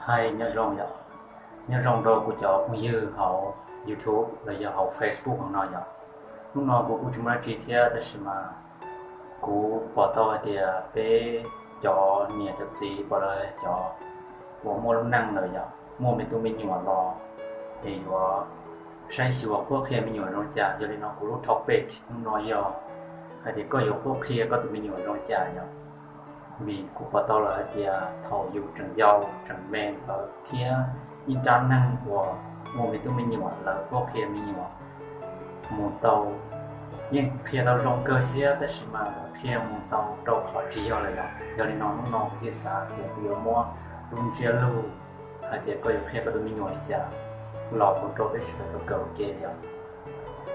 Hi, nyob zoo yom, nyob zoo rau kuv cov phooj ywg hauv YouTube los yog hauv Facebook no yom. Hnub no kuv kuj tsis muaj dab tsi thiab tab sis mas kuv pom tau hais tias peb cov niam cov txiv pom lawv cov uas muaj lub neej lawm yom, muaj me tub me nyuam los es yuav saib xyuas qhuab qhia me nyuam zoo li cas. Yog li no kuv lub topic hnub no yog hais tias koj yuav qhuab qhia koj tus me nyuam zoo li cas yom. Vim kuv pom tau lawm hais tias thaum yus tseem yau tseem me ntawd thiab ib rab neeg uas muaj me tub me nyuam lawv qhuab qhia me nyuam mus tau yeej qhia tau zoo kawg thiab tab sis mas lawv qhia mus tau rau qhov tsis yog lawm yom. Yog li no hnub no kuv thiaj xav tias kuv yuav muab lub ntsiab lus hais tias koj yuav qhia koj tus me nyuam li cas los mus rau peb sawv daws tau kawm ua ke yom.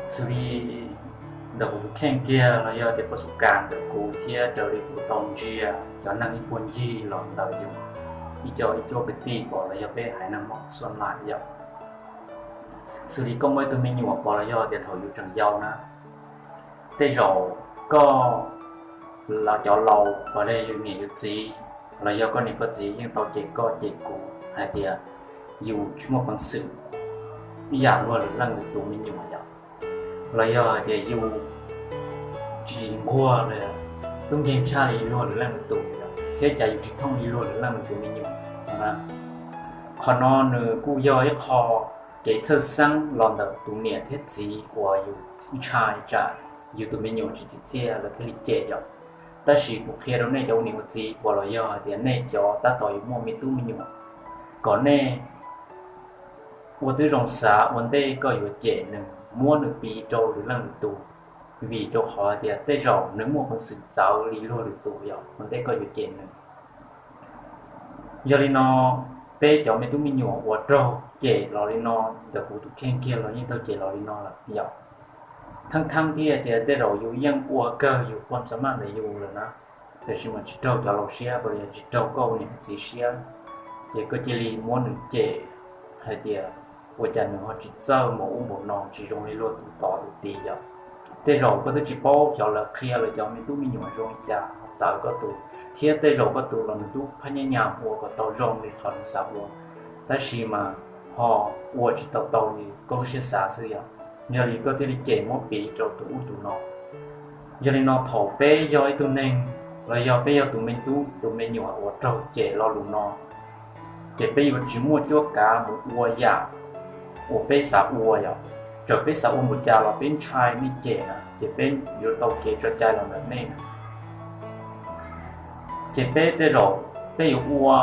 Xws li ntawm kuv tus kheej kiag los yog tias pab xub kas ntawm kuv thiab raws li kuv tau ntsia cov neeg ib puag ncig los ntawm yus ib co ib cuab kwv tij pom los yog peb haiv neeg Hmoob xub nais yom. Xws li koj muaj ib tug me nyuam pom los yog tias thaum yus tseem yau na, tej zaum koj cov laus uas li yus niam yus txiv los yog koj niam koj txiv yeej tau cem koj cem kuv hais tias yus tsis muaj peev xwm ib yam luag lwm leej lwm tus me nyuam yom, los yog hais tias yus tsis nquag li, tub nkeeg tshaj li luag lwm leej lwm tus thiab cas yus tsis thooj li luag lwm leej lwm tus me nyuam. Qhov no nws kuj yog ib qho kev txhawj xeeb los ntawm tus niam thiab txiv uas yus ntshai tsam yus tus me nyuam tsis tsim txiaj lawv thiaj li cem yom. Tab sis kuv qhia rau nej cov ua niam ua txiv uas los yog hais tias nej cov tab tom yuav muaj me tub me nyuam, kom nej ua tib zoo xav ua ntej koj yuav cem nws, muab nws piv rau lwm leej lwm tus, vim rau qhov hais tias tej zaum nws muaj peev xwm txawv li luag lwm tus yom, ua ntej koj yuav cem nws. Yog li no, peb cov me tub me nyuam uas raug cem los li no, ntawm kuv tus kheej kiag los yeej raug cem los li no lawm yom. Theej theej thiab tias tej zaum yus yeej ua kawg yus qhua xa maj ntawm yus lawm na, tiam sis mas tsis raug cov laus siab, los yog tsis raug koj ua niam ua txiv siab, ces koj cia li muab nws cem hais tias ua cas nws ho tsis txawj npaum ub npaum no, tsis zoo li luag tus tod tus tid yom. Tej zaum koj twb tsis paub xyov lawv qhia lawv cov me tub me nyuam zoo li cas ho txawv koj tus, thiab tej zaum koj tus los nws twb phaj nyaj nyas ua kom tau zoo li qhov nws xav ua, tab sis mas ho ua tsis tau tau li koj lub siab xav xwb yom. Yog li koj thiaj li cem muab piv rau tus ub tus no. Yog li no thaum peb yog ib tug neeg los yog peb yog tus me tub tus me nyuam uas raug cem lo lus no, ces peb yuav tsis muaj cuab kav mus ua yam uas peb xav ua yom. Txawm peb xav ua npaum cas los peb ntshai nej cem na, ces peb yuav tau kev tso cai los ntawm nej na. Ces peb tej zaum peb yuav ua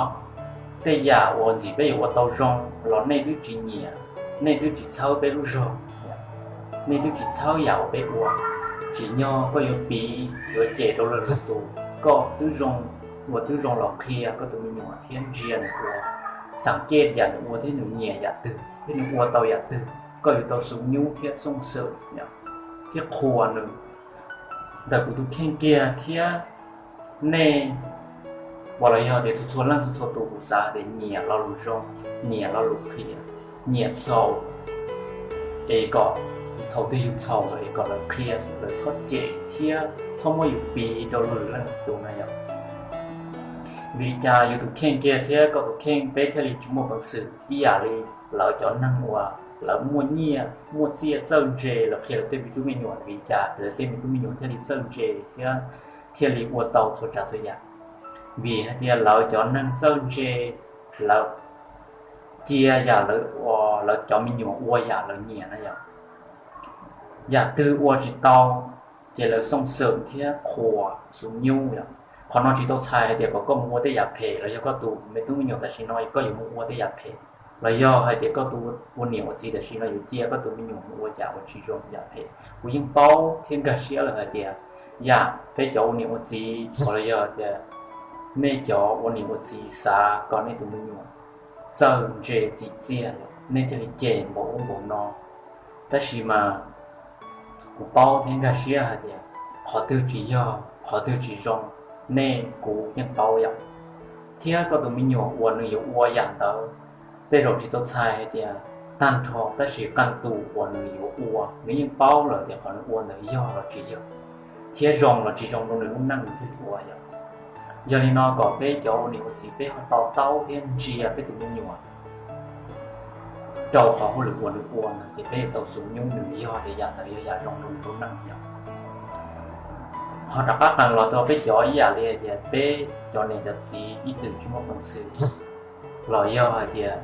tej yam uas ntxim peb yuav ua tau zoo los nej twb tsis nyiam, nej twb tsis txhawb peb lub zog, nej twb tsis txhawb yam uas peb ua. Tsim nyog koj yuav piv yuav cem rau luag lwm tus, koj twb zoo, ua twb zoo los qhia koj tus me nyuam thiab ntsia nws ua, xav kiaj yam nws ua thiab nws nyiam yam twg thiab nws ua tau yam twg, koj yuav tau xu nyub thiab xooj xwm thiab qhuas nws. Ntawm kuv tus kheej kiag thiab nej uas los yog tias txhua txhua leej txhua txhua tus kuv xav tias nyiam lo lus zoo, nyiam lo lus qhia, nyiam txhaum, es kom thaum twg yus txhaum lawm es kom lawv qhia, lawv txhob cem thiab txhob muab yus piv rau luag lwm leej lwm tus na yom. Vim li cas yus tus kheej kiag thiab koj tus kheej peb thiaj li tsis muaj peev xwm ib yam li lawv cov neeg uas lawv muaj nyiaj muaj txiaj txawj ntse, lawv qhia lawv tej me tub me nyuam vim li cas lawv tej me tub me nyuam thiaj li txawj ntse thiab thiaj li ua tau txhua tsav txhua yam? Vim hais tias lawv cov neeg txawj ntse, lawv cia yam lawv, lawv cov me nyuam ua yam lawv nyiam na yom. Yam twg ua tsis tau, ces lawv xooj xwm thiab qhuas xu nyub yom. Qhov no tsis tau txhais hais tias kom koj mus ua tej yam phem los yog koj tus me tub me nyuam tam sim no koj yuav mus ua tej yam phem, los yog hais tias koj tus ua niam ua txiv tam sim no yuav cia koj tus me nyuam mus ua yam uas tsis zoo yam phem. Kuv yeej paub thiab nkag siab lawm hais tias yam peb cov ua niam ua txiv los yog tias nej cov ua niam ua txiv xav kom nej tus me nyuam txawj ntse txim txiaj, nej thiaj li cem npaum ub npaum no. Tab sis mas kuv paub thiab nkag siab hais tias qhov twg tsis yog, qhov twg tsis zoo, nej kuv yeej paub yom. Thiab koj tus me nyuam uas nws yuav ua yam ntawd, tej zaum tsis tau txhais hais tias tag nrho, tab sis qee tus uas nws yuav ua nws yeej paub lawm tias qhov nws ua ntawd yog los tsis yog, thiab zoo los tsis zoo rau nws lub neej nws thiaj li ua yom. Yog li no kom peb cov ua niam ua txiv peb ho to taub thiab ntsia peb tus me nyuam rau qhov hauj lwm uas nws ua no ces peb yuav tau xub nyub nws yog tias yam ntawd yog yam zoo rau nws lub neej yom. Ho rov qab qees los rau peb cov ib yam li hais tias peb cov niam cov txiv ib txwm tsis muaj peev xwm los yog hais tias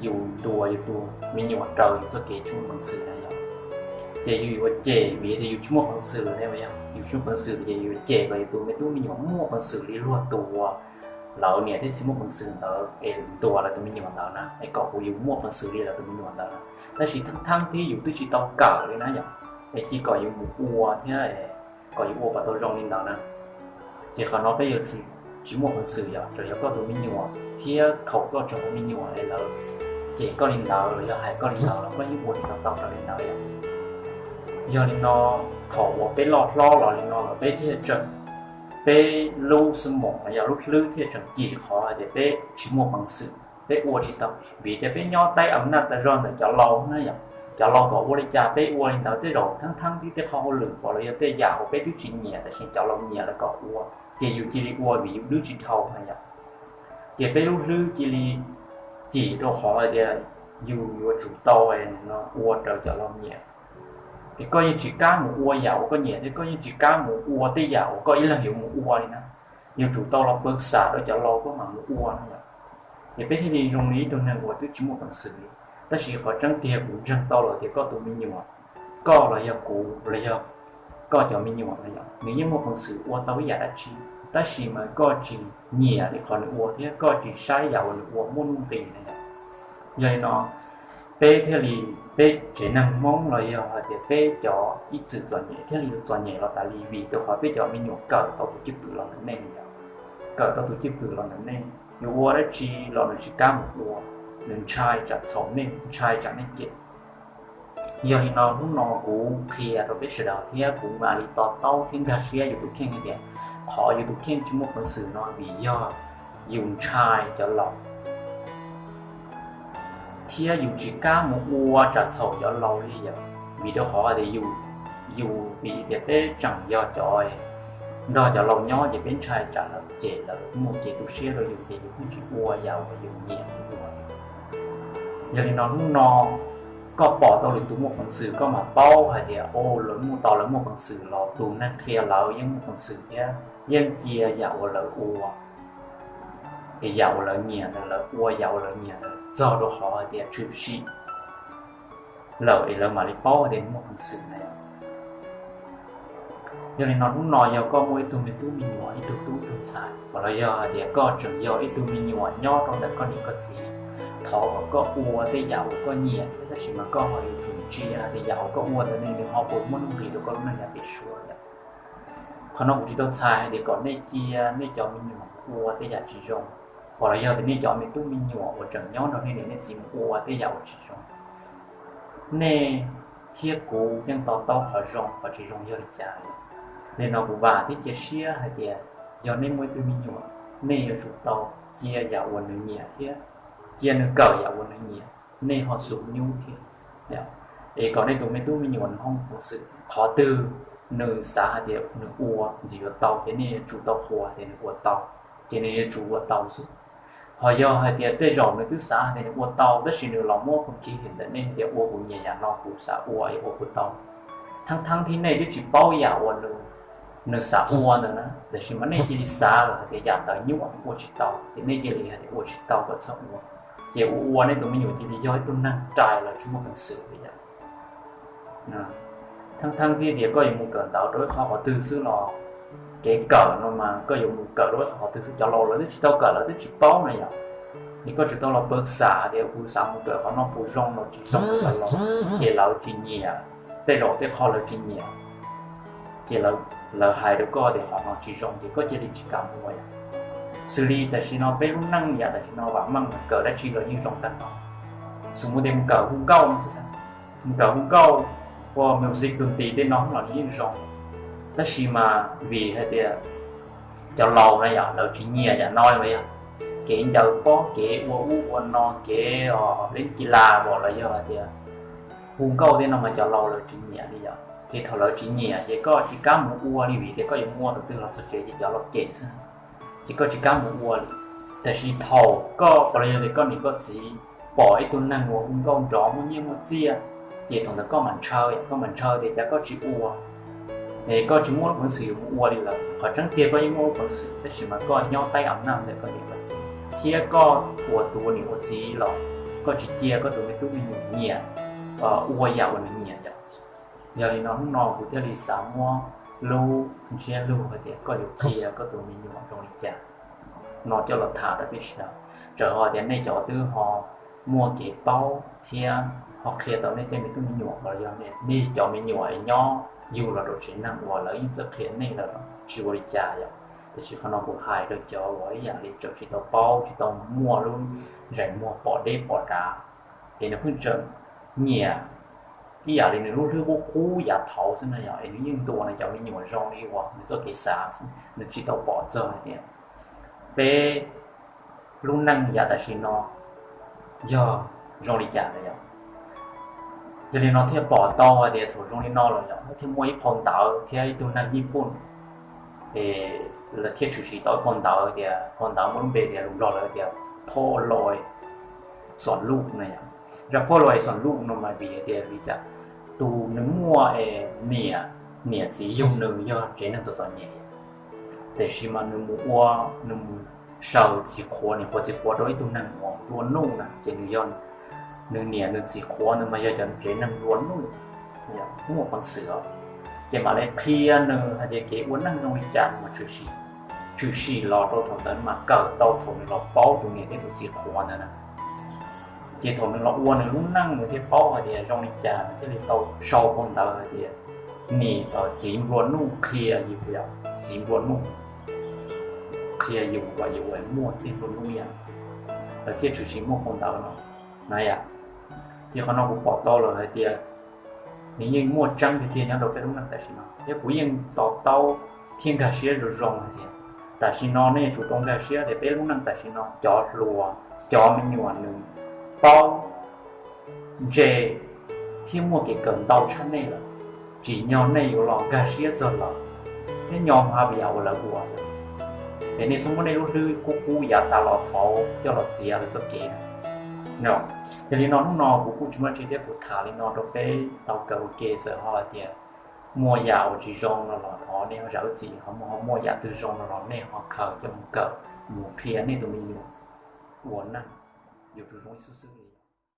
yus ntuas yus tus me nyuam raws yus txoj kev tsis muaj peev xwm na yom, ces yus yuav cem vim tias yus tsis muaj peev xwm ne, yus tsis muaj peev xwm ces yus yuav cem kom yus tus me tub me nyuam muaj peev xwm li luag tus uas lawv niam thiab txiv muaj peev xwm ntawd es ntuas lawv tus me nyuam ntawd na, es kom kuv yus muaj peev xwm li lawv tus me nyuam ntawd na. Tab sis theeb theeb thiab yus twb tsis tau kawm li na yom, es cia kom yus mus ua thiab kom yus ua kom tau zoo li ntawd na. Ces qhov no peb yuav tsis muaj peev xwm yom, tsuas yog koj tus me nyuam thiab thaum koj tseem ua me nyuam es lawv cem koj li ntawd los yog hais koj li ntawd los koj yeej ua tsis tau tau raws li ntawd yom. Yog li no thaum uas peb loj hlob los li no los peb thiaj tseem, peb lub xab moos los yog lub hlwb thiaj tseem cim qhov hais tias peb tsis muaj peev xwm, peb ua tsis tau vim tias peb nyob taib a naj tas zog ntawm cov laus na yom. Cov laus kom ua li cas peb ua li ntawd, tej zaum theeb theeb thiab tej qhov hauj lwm los yog tej yam uas peb twb tsis nyiam tab sis cov laus nyiam lawv kom ua, ces yus cia li ua vim yus twb tsis dhau na yom. Ces peb lub hlwb cia li cim rau qhov hais tias yus yuav tsum tau ua raws cov laus nyiam. Es koj yeej tsis kam mus ua yam uas koj nyiam thiab koj yeej tsis kam mus ua tej yam uas koj ib leeg yuav mus ua li na. Yuav tsum tau los pawg xam rau cov laus koj mam mus ua no yom. Ces peb thiaj li zoo li ib tug neeg uas twb tsis muaj peev xwm li. Tab sis qhov tseeb tiag kuv ntseeg tau lawm tias koj tus me nyuam, koj los yog kuv los yog koj cov me nyuam no yom, nws yeej muaj peev xwm ua tau ib yam dab tsi, tab sis mas koj tsis nyiam li qhov nws ua thiab koj tsis saib yam uas nws ua muaj nuj nqis na yom. Yog li no peb thiaj li, peb tsev neeg Hmoob los yog hais tias peb cov ib txwm txom nyem thiaj li txom nyem los tas li vim rau qhov peb cov me nyuam kawm tau tus cwj pwm los ntawm nej yom. Kawm tau tus cwj pwm los ntawm nej, yuav ua dab tsi los nws tsis kam mus ua, nws ntshai tsam txhaum nej, ntshai tsam nej cem. Yog li no hnub no kuv qhia rau peb sawv daws thiab kuv mam li to taub thiab nkag siab yus tus kheej hais tias qhov yus tus kheej tsis muaj peev xwm no vim yog yus ntshai cov laus thiab yus tsis kam mus ua tsam txhaum cov laus li yom. Vim rau qhov hais tias yus, yus vim tias peb tseem yog cov nrog cov laus nyob ces peb ntshai tsam lawv cem, lawv muaj kev tu siab rau yus ces yus pheej tsis ua yam uas yus nyiam ua. Yog li no hnub no koj pom tau lwm tus muaj peev xwm koj mam paub hais tias o, lawv muaj, tau lawv muaj peev xwm los tus neeg qhia lawv yeej muaj peev xwm thiab yeej cia yam uas lawv ua, es yam uas lawv nyiam ntawd lawv ua, yam uas lawv nyiam ntawd txog rau qhov hais tias tshwm sim lawm es lawv mam li paub tias muaj peev xwm na. Yog li no hnub no yog koj muaj ib tug me tub me nyuam, ib tug tub ib tug ntxhais, los yog hais tias koj tseem yog ib tug me nyuam nyob rau ntawm koj niam koj txiv, thov kom koj ua tej yam uas koj nyiam thiab tab sis mas koj ho yuav tsum ntsia hais tias yam uas koj ua ntawd ne nws ho puas muaj nuj nqis rau koj lub neej yav pem suab yom. Qhov no kuv tsis tau txhais hais tias kom nej cia nej cov me nyuam ua tej yam tsis zoo, los yog tias nej cov me tub me nyuam uas tseem nyob nrog nej niam nej txiv mus ua tej yam uas tsis zoo. Nej thiab kuv yeej to taub qhov zoo qhov tsis zoo yog li cas. Li no kuv vam thiab cia siab hais tias yog nej muaj ib tug me nyuam, nej yuav tsum tau cia yam uas nws nyiam thiab cia nws kawm yam uas nws nyiam, nej ho xub nyub thiab, es kom nej tus me tub me nyuam nws ho muaj peev xwm. Qhov twg nws xav hais tias nws ua ntxim yuav tau ces nej yuav tsum tau qhuas tias nws ua tau, ces nws yuav tsum ua tau xwb. Ho yog hais tias tej zaum nws twb xav hais tias nws ua tau tab sis nws los muab phoos kig him ntawm nej hais tias ua kuv nyiam yam no kuv xav ua es ua kuv tau, theeb theeb thiab nej twb tsis paub yam uas nws xav ua ntawd na, tab sis mas nej cia li xav lawm hais tias yam ntawd nyuaj ua tsis tau ces nej cia li hais tias ua tsis tau kom txhob ua, ces ua ua nej tus me nyuam cia li yog ib tug neeg rais los tsis muaj peev xwm li yom. Theeb theeb thiab tias koj yuav mus kawm ntawv rau ib qhov qhov twg xwb los kev kawm no mas koj yuav mus kawm rau ib qhov qhov twg xwb, cov laus lawv twb tsis tau kawm lawv twb tsis paub na yom. Es koj tsis tau los pawg xam tias kuv xav mus kawm qhov no puas zoo los tsis zoo rau cov laus, ces lawv tsis nyiam, tej zaum tej qho lawv tsis nyiam, ces lawv hais rau koj tias qhov no tsis zoo ces koj cia li tsis kam ua yom. Xws li tam sim no peb lub neej yam tam sim no vam meej kawm dab tsi los yeej zoo tag nrho. Xws mus tias mus kawm hu nkauj no xwb, mus kawm hu nkauj, ua music dun tis tej no los nws yeej zoo, tab sis mas vim hais tias cov laus na yom lawv tsis nyiam yam no los yog kev ncaws pob kev ua ub ua no kev leeb kis las los yog hais tias hu nkauj tej no mas cov laus lawv tsis nyiam li yom. Ces thaum lawv tsis nyiam ces koj tsis kam mus ua li vim tias koj yuav mus ua tus twg los txog tsev ces cov laus cem xwb. ces koj tsis kam mus ua li. Tab sis thaum koj los yog tias koj niam koj txiv pom ib tug neeg uas hu nkauj nrov muaj nyiaj muaj txiaj, ces thaum ntawd koj mam ntshaw, koj mam ntshaw tias cas koj tsis ua, es koj tsis muaj lub peev xwm yuav mus ua li lawm. Qhov tseeb tiag koj yeej muaj lub peev xwm tab sis mas koj nyob taib am naj ntawm koj niam koj txiv, thiab koj ua tus ua niam ua txiv los koj tsis cia koj tus me tub me nyuam nyiam ua yam uas nws nyiam yom. Yog li no hnub no kuv thiaj li xav muab lub ntsiab lus hais tias koj yuav qhia koj tus me nyuam zoo li cas no coj los tham rau peb sawv daws. Txawm hais tias nej cov twb ho muaj kev paub thiab ho qhia tau nej tej me tub me nyuam los yog nej cov me nyuam nyob yug los rau tsev neeg uas lawv yeej txawj qhia nej lawm tsis ua li cas yom. Tiam sis qhov no kuv hais rau cov uas ib yam li tseem tsis tau paub tsis tau muaj lub ntsej muag pom deb pom dav, es nws pheej tseem nyiam ib yam li nws lub hlwb qub qub yav thaud xwb na yom, es nws yeej ntuas nws cov me nyuam zoo li uas nws txoj kev xav xwb, nws tsis tau pom txog hais tias peb lub neej yav tam sim no yog zoo li cas na yom. Yog li no thiaj pom tau hais tias thaum zoo li no los yom, thiaj muaj ib phau ntawv thiab ib tug neeg Nyij Pooj, es lawv thiaj tshwm sim tau ib phau ntawv tias phau ntawv muaj lub npe tias lus Nplog lawv tias พ่อรวยสอนลูก no yom. Zaj พ่อรวยสอนลูก no mas vim hais tias li cas, tus nws muaj es niam, niam txiv yug nws yog tsev neeg txom txom nyem, tiam sis mas nws mus ua, nws mus saws txiv qhuav, niam qhuav txiv qhuav rau ib tug neeg uas nplua nuj na, ces nws yog, nws niam nws txiv qhuav nws mas yog cov tsev neeg nplua nuj, muaj peev xwm os. Ces mam li qhia nws hais tias kev ua neej zoo li cas mas tshwm sim los rau thaum ntawd mas kawm tau thaum nws los paub tus niam thiab tus txiv qhuav ntawd na. Ces thaum nws los ua nws lub neej nws thiaj paub hais tias zoo li cas, nws thiaj li tau sau phau ntawv hais tias niam, txiv nplua nuj qhia yus, txiv nplua nuj qhia yus kom yus muaj txiag nplua nuj yam. Lawv thiaj tshwm sim muaj phau ntawv no na yom. Ces qhov no kuv pom tau lawm hais tias nws yeej muaj tseeb tiag tiag nyob rau peb lub neej tam sim no, thiab kuv yeej to taub thiab nkag siab zoo zoo hais tias tam sim no nej yuav tsum tau nkag siab tias peb lub neej tam sim no cov hluas, cov me nyuam nws paub ntse thiab muaj kev kawm ntau tshaj nej lawm, tsim nyog nej yuav los nkag siab txog lawv, thiab nyo haj yam uas lawv ua. Es nej txhob muab nej lub hlwb qub qub yav tas los thaud coj los txiav lawv txoj kev. Yog li no hnub no kuv kuj tsis muaj tsi thiab kuv tham li no rau peb tau kawm ua ke, txawm ho hais tias muaj yam uas tsis zoo no los thov nej ho zam lub txim, ho muaj, ho muaj yam twg zoo no los nej ho khaws coj mus kawm, mus qhia nej tus me nyuam ua neej yuav tsum zoo ib xwb xwb.